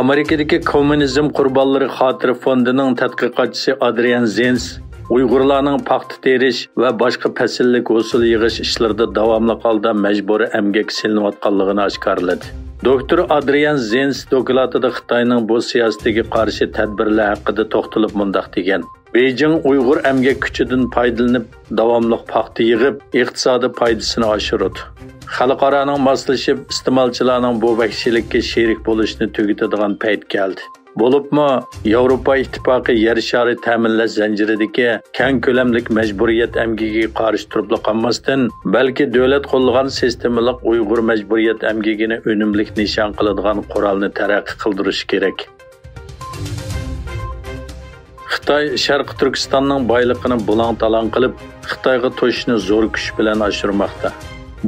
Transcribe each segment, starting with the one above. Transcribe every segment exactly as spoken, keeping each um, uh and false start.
ئامېرىكىدىكى كوممۇنىزم قۇربانلىرى خاتىرە فوندىنىڭ تەتقىقاتچىسى ئادرىيان زېنس ئۇيغۇرلارنىڭ پاختا تېرىش ۋە باشقا پەسىللىك ھوسۇل يىغىش ئىشلىرىدا داۋاملىق ھالدا مەجبۇرىي ئەمگەككە سېلىنىۋاتقانلىقىنى ئاشكارىلىدى. دوكتور ئادرىيان زېنس دوكلاتىدا خىتاينىڭ بۇ سىياسىتىگە قارشى تەدبىرلەر ھەققىدە توختىلىپ مۇنداق دېگەن: بېيجىڭ ئۇيغۇر ئەمگەك كۈچىدىن پايدىلىنىپ، داۋاملىق پاختا يىغىپ، ئىقتىسادىي پايدىسىنى ئاشۇرىدۇ. خەلقئارانىڭ ماسلىشىپ، ئىستېمالچىلارنىڭ بۇ ۋەھشىيلىككە شېرىك بولۇشىنى تۈگىتىدىغان پەيت كەلدى. بولۇپمۇ ياۋروپا ئىتتىپاقى يەر شارى تەمىنلەش زەنجىرىدىكى كەڭ كۆلەملىك مەجبۇرىيەت ئەمگىكىگە قارشى تۇرۇپلا قالماستىن، بەلكى دۆلەت قوللىغان سىستېمىلىق ئۇيغۇر مەجبۇرىيەت ئەمگىكىنى ئۈنۈملۈك نىشان قىلىدىغان قورالنى تەرەققىي قىلدۇرۇشى كېرەك. خىتاي شەرقىي تۈركىستاننىڭ بايلىقىنى بۇلاڭ-تالاڭ قىلىپ، خىتايغا توشۇشنى زور كۈچ بىلەن ئاشۇرماقتا.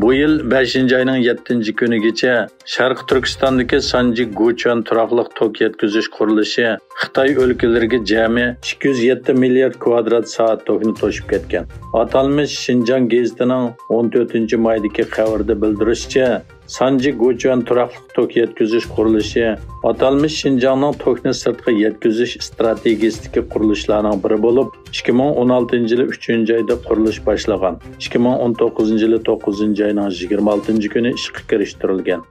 بۇ يىل بەشىنچى ئاينىڭ يەتتىنچى كۈنىگىچە شەرقىي تۈركىستاندىكى سانجى گۇچۈەن تۇراقلىق توك يەتكۈزۈش قۇرۇلۇشى خىتاي ئۆلكىلىرىگە جەمئىي ئىككى يۈز يەتتە مىليارد كۋادرات سائەت توكنى توشۇپ كەتكەن. ئاتالمىش شىنجاڭ گېزىتىنىڭ ئون تۆتىنچى مايدىكى خەۋىرىدە بىلدۈرۈشىچە، سانجى گۇچۈەن تۇراقلىق توك يەتكۈزۈش قۇرۇلۇشى ئاتالمىش شىنجاڭنىڭ توكنى سىرتقا يەتكۈزۈش ئىستراتېگىيىسىدىكى قۇرۇلۇشلارنىڭ بىرى بولۇپ، ئىككى مىڭ ئون ئالتىنچى يىلى ئۈچىنچى ئايدا قۇرۇلۇش باشلىغان، ئىككى مىڭ ئون توققۇزىنچى يىلى توققۇزىنچى ئاينىڭ يىگىرمە ئالتىنچى كۈنى ئىشقا كىرىشتۈرۈلگەن.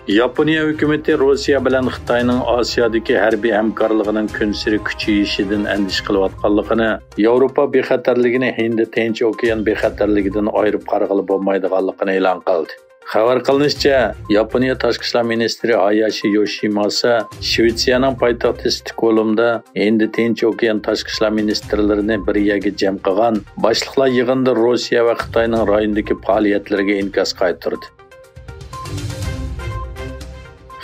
ياپونىيە ھۆكۈمىتى روسىيە بىلەن خىتاينىڭ ئاسىيادىكى ھەربىي ھەمكارلىقىنىڭ كۈنسېرى كۈچىيىشىدىن ئەندىشە قىلىۋاتقانلىقىنى، ياۋروپا بىخەتەرلىكىنى ھىندى تىنچ ئوكيان بىخەتەرلىكىدىن ئايرىپ قارىغىلى بولمايدىغانلىقىنى ئېلان قىلدى. خەۋەر قىلىنىشىچە، ياپونىيە تاشقى ئىشلار مىنىستىرى ھاياشى يوشىماسا شىۋېتسىيەنىڭ پايتەختى ستوكھولمدا ھىندى تىنچ ئوكيان تاشقى ئىشلار مىنىستىرلىرىنى بىر يەرگە جەم قىلغان باشلىقلار يىغىنىدا روسىيە ۋە خىتاينىڭ رايوندىكى پائالىيەتلىرىگە ئىنكاس قايتۇردى.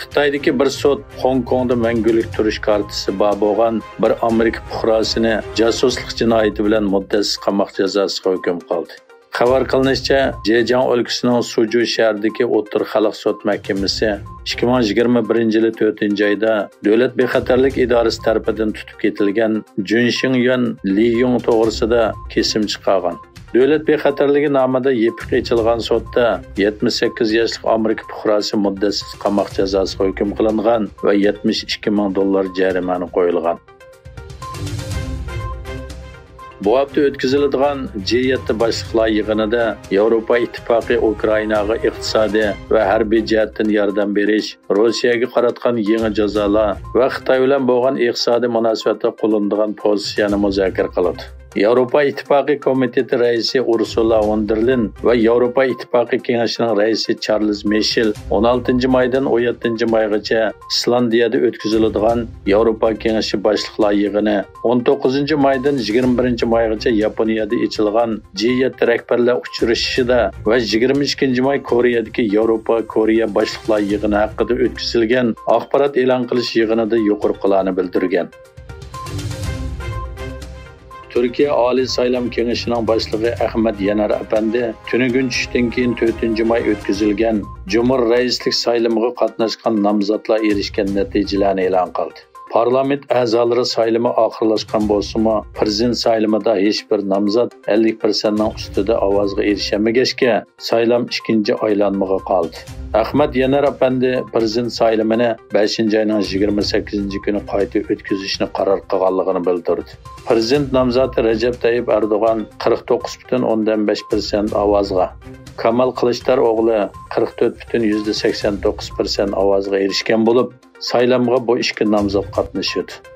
خىتايدىكى بىر سوت خوڭكوڭدا مەڭگۈلۈك تۇرۇش كارتىسى بار بولغان بىر ئامېرىكا پۇقراسىنى جاسۇسلۇق جىنايىتى بىلەن مۇددەتسىز قاماق جازاسىغا ھۆكۈم قىلدى. خەۋەر قىلىنىشىچە، جېجياڭ ئۆلكىسىنىڭ سۇجۇ شەھىرىدىكى ئوتتۇرا خەلق سوت مەھكىمىسى ئىككى مىڭ يىگىرمە بىرىنچى يىلى تۆتىنچى ئايدا دۆلەت بىخەتەرلىك ئىدارىسى تەرىپىدىن تۇتۇپ كېتىلگەن جۈن شىڭيۈەن لى يۇڭ توغرىسىدا كېسىم چىقارغان. دۆلەت بىخەتەرلىكى نامىدا يېپىق ئېچىلغان سوتتا يەتمىش سەككىز ياشلىق ئامېرىكا پۇقراسى مۇددەتسىز قاماق جازاسىغا ھۆكۈم قىلىنغان ۋە يەتمىش ئىككى مىڭ دوللار جەرىمانە قويۇلغان. بۇ ھەپتە ئۆتكۈزۈلىدىغان جى يەتتە باشلىقلار يىغىنىدا ياۋروپا ئىتتىپاقى ئۇكرائىناغا ئىقتىسادىي ۋە ھەربىي جەھەتتىن ياردەم بېرىش، روسىيەگە قاراتقان يېڭى جازالار ۋە خىتاي بىلەن بولغان ئىقتىسادىي مۇناسىۋەتتە قوللىنىدىغان پوزىتسىيەنى مۇزاكىرە قىلىدۇ. ياۋروپا ئىتتىپاقى كومىتېتى رەئىسى ئۇرسۇلا ۋون دېر لېن ۋە ياۋروپا ئىتتىپاقى كېڭىشىنىڭ رەئىسى چارلز مىشېل ئون ئالتىنچى مايدىن ئون يەتتىنچى مايغىچە ئىسلاندىيەدە ئۆتكۈزۈلىدىغان ياۋروپا كېڭىشى باشلىقلار يىغىنى، ئون توققۇزىنچى مايدىن يىگىرمە بىرىنچى مايغىچە ياپونىيەدە ئېچىلغان جى يەتتە رەھبەرلەر ئۇچرىشىشىدا ۋە يىگىرمە ئىككىنچى ماي كورېيەدىكى ياۋروپا كورېيە باشلىقلار يىغىنى ھەققىدە ئۆتكۈزۈلگەن ئاخبارات ئېلان قىلىش يىغىنىدا يۇقىرىقىلارنى بىلدۈرگەن. تۈركىيە ئالىي سايلام كېڭىشىنىڭ باشلىقى ئەخمەت يەنەر ئەپەندى تۈنۈگۈن چۈشتىن كېيىن تۆتىنچى ماي ئۆتكۈزۈلگەن جۇمھۇر رەئىسلىك سايلىمىغا قاتناشقان نامزاتلار ئېرىشكەن نەتىجىلەرنى ئېلان قىلدى. پارلامېنت ئەزالىرى سايلىمى ئاخىرلاشقان بولسىمۇ، پىرېزىدېنت سايلىمىدا ھېچبىر نامزات ئەللىك پىرسەنتنىڭ ئۈستىدە ئاۋازغا ئېرىشەلمىگەچكە، سايلام ئىككىنچى ئايلانمىغا قالدى. ئەخمەت يەنەر ئەپەندى پىرېزىدېنت سايلىمىنى بەشىنچى ئاينىڭ يىگىرمە سەككىزىنچى كۈنى قايتا ئۆتكۈزۈشنى قارار قىلغانلىقىنى بىلدۈردى. پىرېزىدېنت نامزاتى رەجەپ تەييىپ ئەردوغان قىرىق توققۇز پۈتۈن ئوندىن بەش پىرسەنت ئاۋازغا، كامال قىلىچدار ئوغلى قىرىق تۆت پۈتۈن يۈزدە سەكسەن توققۇز پىرسەنت ئاۋازغا ئېرىشكەن بولۇپ، سايلامغا بۇ ئىككى نامزات قاتنىشىدۇ.